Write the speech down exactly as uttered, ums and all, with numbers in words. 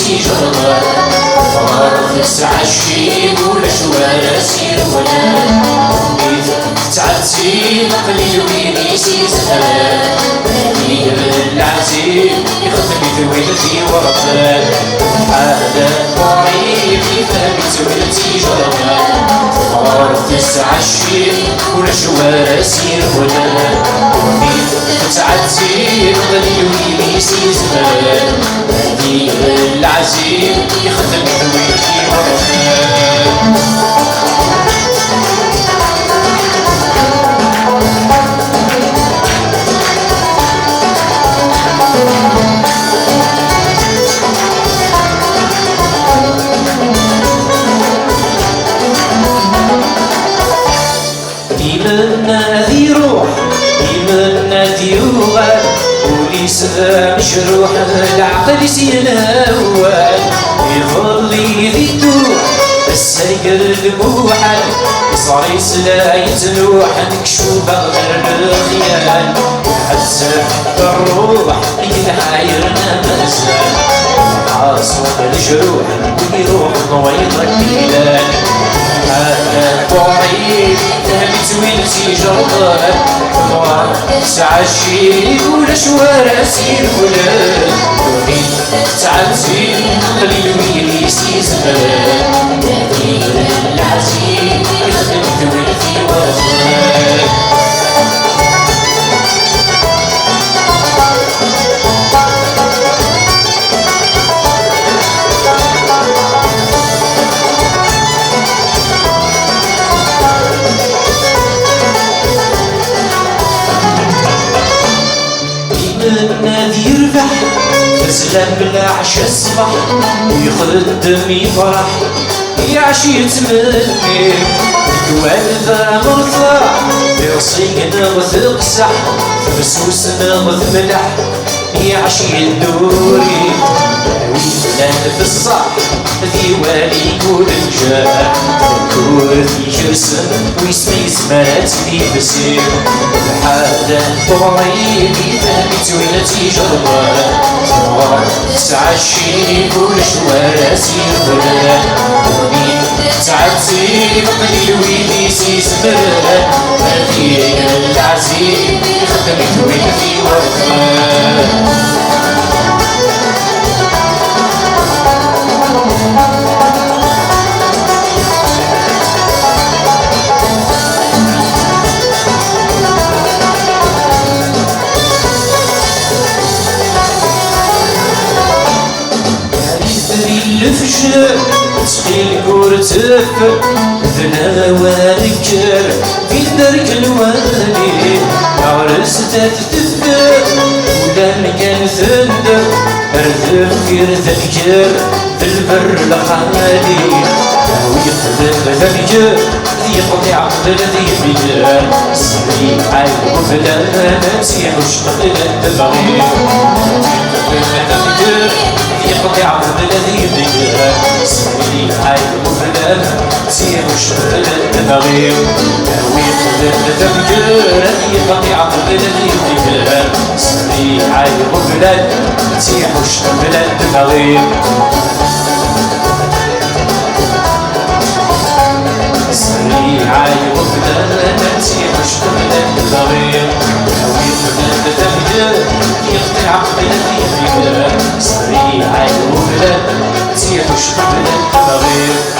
Ijerḍen, ɣer tesɛa ccib ulac wara s-irewlen. Mi tettɛettib qlil win i s-izemren. Ad yeg leɛzib, ixdem-it win t-iwerten. Ḥala ṭṭrif ifhem-itt win tt-ijerḍen. Ɣer tesɛa ccib ulac wara s-irewlen. Mi tettɛettib qlil win i s-izemren. Di leɛzib ixdem-it win iwerfen. Imenna ad iruḥ, imenna ad yuɣal, ul-is d amecruḥ, leɛqel-is yenna awal. Iḍelli di dduḥ, ass-a ger lmuḥal, iẓri-s la yettnuḥ, nekcum aɣder n lexyal. Ḥezzeb ṛṛuḥ, i yenḥayren amazal. Ḥaṣun lejruḥ, win iruḥen wayeḍ ad d-ilan. Ḥala ṭṭrif, fhem-itt win tt-ijerḍen. Tebɣa tesɛa ccib, ulac wara s-irewlen. Ddunit tettɛettib, qlil win i s-izemren. Nadi leɛzib, ixdem-it win t-iwerfen. Imenna ad yerbeḥ, tezlam leɛca ṣṣbeḥ, ixeddem yefreḥ. Iɛci yettmenni, tikwal d amertaḥ, d iɣsi neɣ d iqseḥ, tefsus neɣ d mleḥ, iɛci yedduri. Wi llan d ṣṣeḥ, d iwali kul lǧerḥ, takkurt ikersen, wis ma yezmer ad tt-id-ibsi. Lḥal n ṭṭrif, ifhem-itt win ad tt-ijerrben. Tesɛa ccib ulac wara s-iwlen. Ddunit tettɛettib qlil wid i s-izemren. Ad yeg leɛzib ixdem-it win t-iwerfen. Itri lefjer, ttxil ur teffer, d lawan kker, di lberk n wali, ɣer zdat teffer, ula mgan tender, ar deffir tenger, d lberr lqali, wi yexdem d amger, yeqḍiɛ qbel ad yebder, sliɛa n weblan, ad tt-iḥuc qbel ad tebɣi. Yeqḍiɛ qbel ad yebder, sliɛa n weblan, ad tt-iḥuc qbel ad tebɣi. Wi yexdem d amger, yeqḍiɛ qbel ad yebder, sliɛa n weblan, ad tt-iḥuc qbel ad tebɣi. Sriɛa i weblan, ad tt-iḥuc qbel ad tebɣi. Awi qbel ad tebder, yeqḍiɛ qbel ad yebder. Sriɛa i weblan, ad tt-iḥuc qbel ad tebɣi.